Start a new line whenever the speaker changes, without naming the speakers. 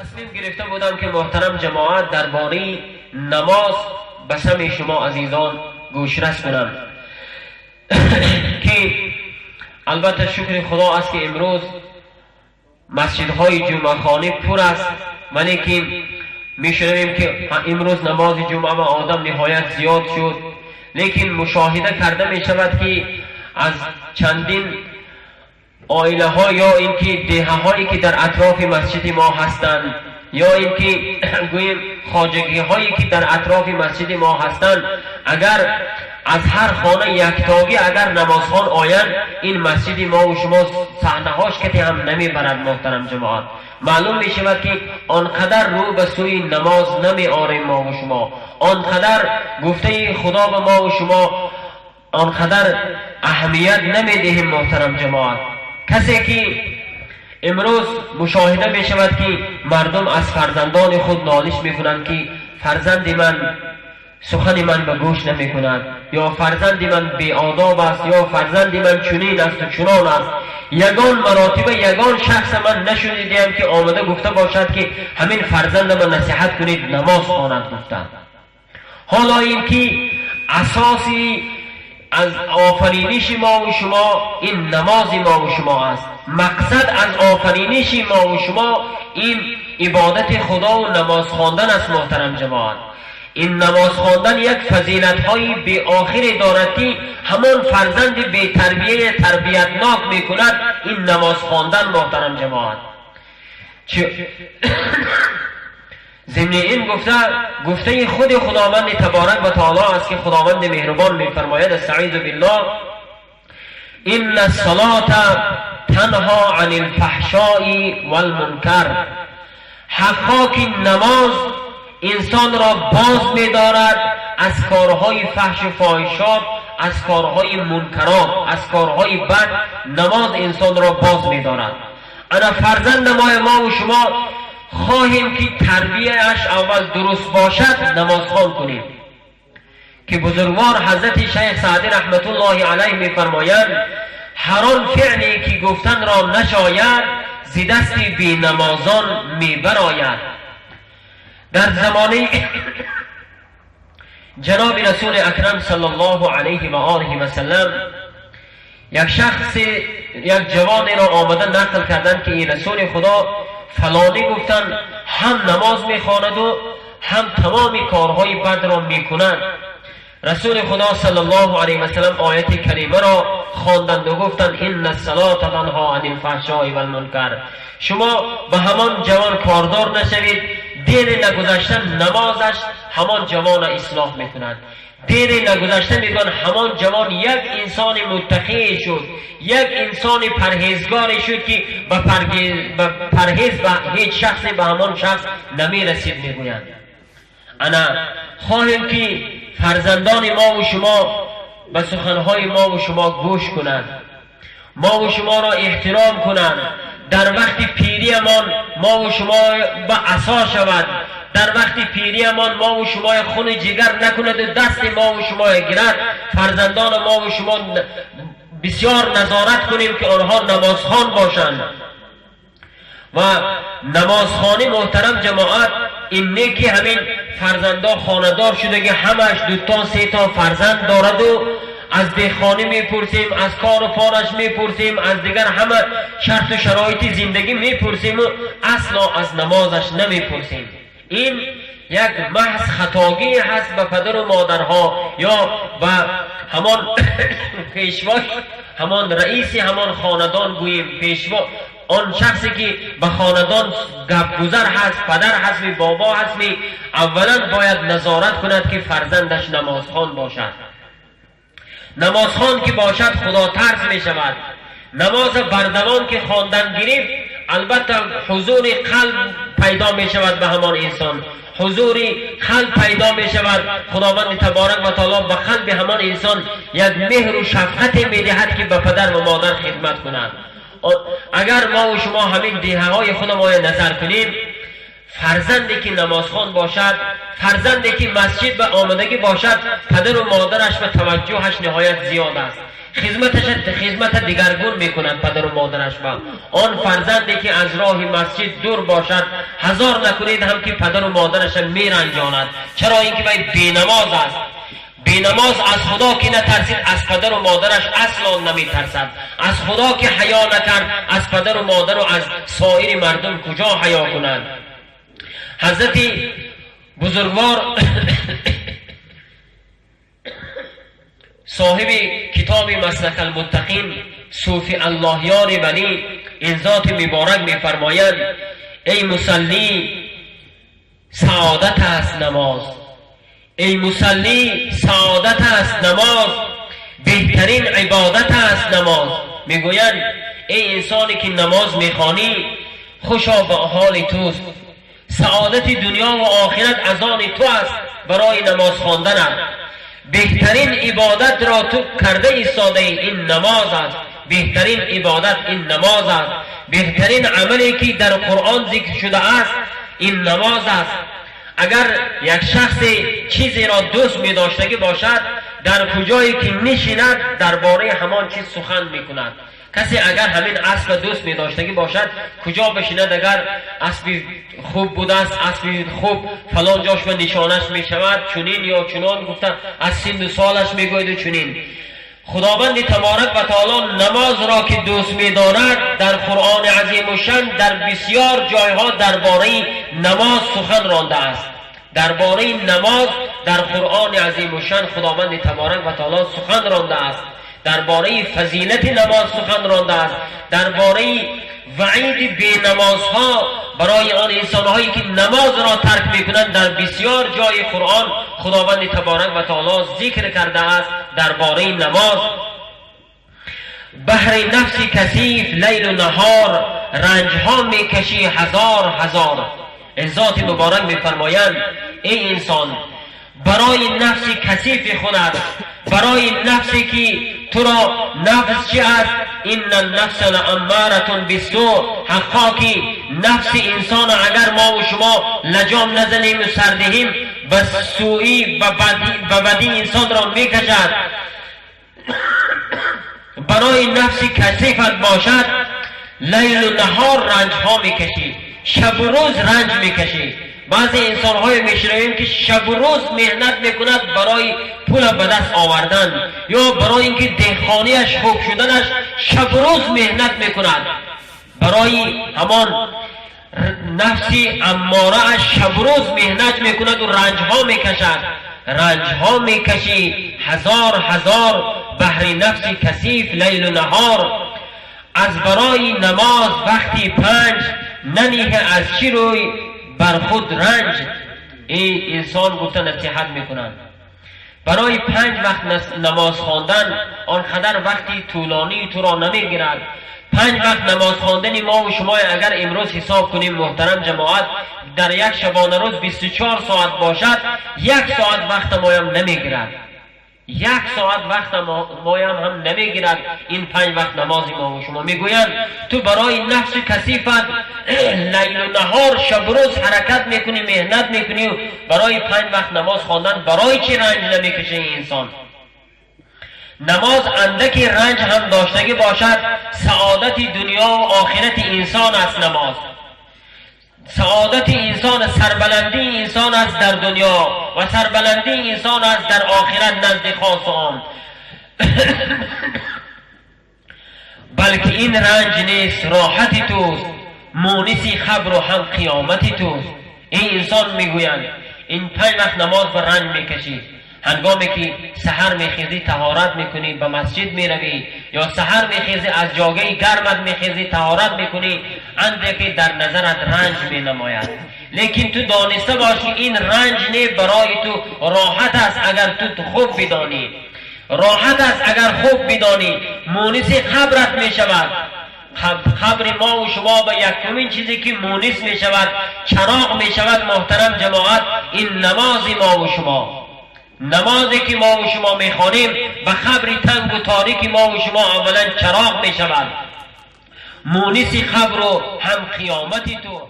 تصمیم گرفته بودم که محترم جماعت درباره نماز به سمع شما عزیزان گوشرس کنم که البته شکر خدا است که امروز مسجدهای جمعه خانه پر است، ولیکن میشنویم که امروز نماز جمعه و آدم نهایت زیاد شد، لیکن مشاهده کرده می شود که از چندین عائله ها یا اینکه دهه هایی که در اطراف مسجد ما هستند یا اینکه گوییم خواجگی هایی که در اطراف مسجد ما هستند، اگر از هر خانه یکتاگی اگر نمازخوان آیند، این مسجد ما و شما صحنه هاش کتی هم نمیبرد. محترم جماعت، معلوم می شود که آنقدر رو به سوی نماز نمی آریم ما و شما، آنقدر گفته خدا به ما و شما آنقدر اهمیت نمی دهیم. محترم جماعت، کسی که امروز مشاهده می شود که مردم از فرزندان خود نالش می کنند که فرزند من سخن من به گوش نمی کند، یا فرزند من بی آداب است، یا فرزند من چنین است و چنان است. یگان مراتب یگان شخص من نشنیدیم که آمده گفته باشد که همین فرزند من نصیحت کنید نماز خواند گفتند. حالا اینکه اساسی از آفرینش ما و شما این نماز ما و شما است، مقصد از آفرینش ما و شما این عبادت خدا و نماز خواندن است. محترم جماعت، این نماز خواندن یک فضیلت های بی آخر دارد که همان فرزند بی تربیه تربیتناک میکند این نماز خواندن. محترم جماعت، ضمن این گفته خود خداوند تبارک و تعالی است که خداوند مهربان میفرماید: استعیذ بالله، ان الصلاة تنها عن الفحشاء والمنکر. حقا که نماز انسان را باز می‌دارد از کارهای فحش و فاحشات، از کارهای منکرات، از کارهای بد. نماز انسان را باز می‌دارد. انا فرزند ما و شما خواهیم که تربیه‌اش اول درست باشد نماز خوان کنیم، که بزرگوار حضرت شیخ سعدی رحمت الله علیه می‌فرمایند: هر آن فعلی که گفتن را نشاید، ز دست بی نمازان میبراید. در زمانه جناب رسول اکرم صلی الله علیه و آله و سلم یک شخص، یک جوانی را آمده نقل کردند که این رسول خدا فلانی گفتند هم نماز میخواند و هم تمام کارهای بد را میکند. رسول خدا صلی الله علیه و سلم آیت کریمه را خواندند و گفتند: ان الصلاة تنها عن الفحشاء والمنکر. شما به همان جوان کاردار نشوید، دیر نگذشته نمازش همان جوان را اصلاح میکند. دیر نگذشته میگن همان جوان یک انسان متقی شد، یک انسان پرهیزگار شد که به پرهیز به هیچ شخصی به همان شخص نمیرسید. میگویند انا خواهیم که فرزندان ما و شما به سخنهای ما و شما گوش کنند، ما و شما را احترام کنند، در وقت پیریمان ما و شما به عصا شود، در وقت پیریمان ما و شما خون جگر نکند و دست ما و شما گیرد. فرزندان ما و شما بسیار نظارت کنیم که آنها نمازخوان باشند. و نمازخوانی محترم جماعت این نیکی همین فرزندا خانه‌دار شده که همش 2 تا 3 تا فرزند دارد و از دهخانی میپرسیم، از کار و پارش میپرسیم، از دیگر همه شرط و شرایط زندگی میپرسیم و اصلا از نمازش نمیپرسیم. این یک محض خطاگی هست به پدر و مادرها یا به همان پیشوا، همان رئیسی، همان خاندان گوییم پیشوا، آن شخصی که به خاندان گپگذر هست، پدر هست، بابا هست، اولا باید نظارت کند که فرزندش نمازخوان باشد. نمازخوان که باشد خدا ترس می شود. نماز بردوان که خواندن گرفت البته حضور قلب پیدا می شود به همان انسان، حضور قلب پیدا می شود. خداوند تبارک و تعالی به قلب همان انسان یک مهر و شفقت می دهد که به پدر و مادر خدمت کند. اگر ما و شما همین دهه های خود ما نظر کنیم، فرزندی که نمازخوان باشد، فرزندی که مسجد به آمدگی باشد، پدر و مادرش و توجهش نهایت زیاد است. خدمت دیگرگون میکند پدر و مادرش با آن فرزندی که از راه مسجد دور باشد هزار نکنید هم که پدر و مادرش میرنجاند. چرا اینکه وی بینماز است. بینماز از خدا که نترسید از پدر و مادرش اصلا نمیترسد. از خدا که حیا نکرد از پدر و مادر و از سایر مردم کجا حیا کنند؟ حضرت بزرگوار صاحب کتاب مسلک المتقین صوفی الله یار ولی این ذات مبارک میفرمایند ای مصلی سعادت است نماز، ای مصلی سعادت است نماز، بهترین عبادت است نماز. میگویند ای انسانی که نماز میخوانی خوشا به حال توست، سعادت دنیا و آخرت از آن تو است برای نماز خواندن. بهترین عبادت را تو کرده ایستاده ای این نماز است. بهترین عبادت این نماز است. بهترین عملی که در قرآن ذکر شده است این نماز است. اگر یک شخص چیزی را دوست می داشتگی باشد در کجایی که نشیند درباره همان چیز سخن می کند. کسی اگر همین اسب دوست می داشتگی باشد کجا بشیند اگر اسبی خوب بوده است، اسبی خوب فلان جاش و نشانش می شود چنین یا چنان گفته از سن و سالش می گوید و چنین. خداوند تبارک و تعالی نماز را که دوست می دارد در قرآن عظیم الشان در بسیار جایها درباره نماز سخن رانده است. درباره نماز در قرآن عظیم الشان خداوند تبارک و تعالی سخن رانده است. درباره فضیلت نماز سخن رانده است. درباره وعید بی نمازها برای آن انسانهایی که نماز را ترک میکنند در بسیار جای قرآن خداوند تبارک و تعالی ذکر کرده است درباره نماز. بهر نفس کثیف لیل و نهار رنجها میکشی هزار هزار. این ذات مبارک میفرمایند ای انسان برای نفس کثیف خودت، برای نفسی که تو را نفس چی است؟ ان النفس لاماره بالسوء. حقا که نفس انسان اگر ما و شما لجام نزنیم و سردهیم به سوئی به بدی انسان را میکشد. برای نفس کثیفت باشد لیل و نهار رنج ها میکشی، شب و روز رنج میکشی. بعضی انسان های میشنویم که شب و روز محنت میکند برای پول به دست آوردن یا برای اینکه دهخانیش خوب شدنش شب و روز محنت میکند. برای همان نفسی اماره اش شب و روز محنت میکند و رنج ها میکشد. رنج ها میکشی هزار هزار بهر نفس کثیف لیل و نهار. از برای نماز وقتی پنج ننیه از چی روی بر خود رنج. این انسان گفته نصیحت میکنند برای 5 وقت نماز خواندن آنقدر وقتی طولانی تو را نمیگیرد. 5 وقت نماز خواندن ما و شما اگر امروز حساب کنیم محترم جماعت در یک شبانه روز 24 ساعت باشد 1 ساعت وقت مایم نمیگیرد. 1 ساعت وقت مایم هم نمیگیرد این 5 وقت نماز ما و شما. میگویند تو برای نفس کثیفت لیل و نهار شب و روز حرکت میکنی محنت میکنی و برای 5 وقت نماز خواندن برای چی رنج نمیکشه این انسان؟ نماز اندکی رنج هم داشتگی باشد سعادت دنیا و آخرت انسان است. نماز سعادت انسان، سربلندی انسان است در دنیا و سربلندی انسان است در آخرت نزد خاص عام. بلکه این رنج نیست راحت توست، مونس خبر و هم قیامت توست. این انسان میگویند این 5 وقت نماز به رنج میکشی، هنگامی که سحر میخیزی طهارت میکنی به مسجد میروی یا سحر میخیزی از جاگه گرمت میخیزی طهارت میکنی اندکی در نظرت رنج مینماید، لیکن تو دانسته باش که این رنج نه برای تو راحت است اگر تو خوب بدانی. راحت است اگر خوب بدانی. مونس قبرت میشود. قبر ما و شما به یکمین چیزی که مونس میشود چراغ میشود محترم جماعت این نماز ما و شما. نمازی که ما و شما میخوانیم به قبر تنگ و تاریک ما و شما اولا چراغ میشود، مونس قبر و هم قیامت تو.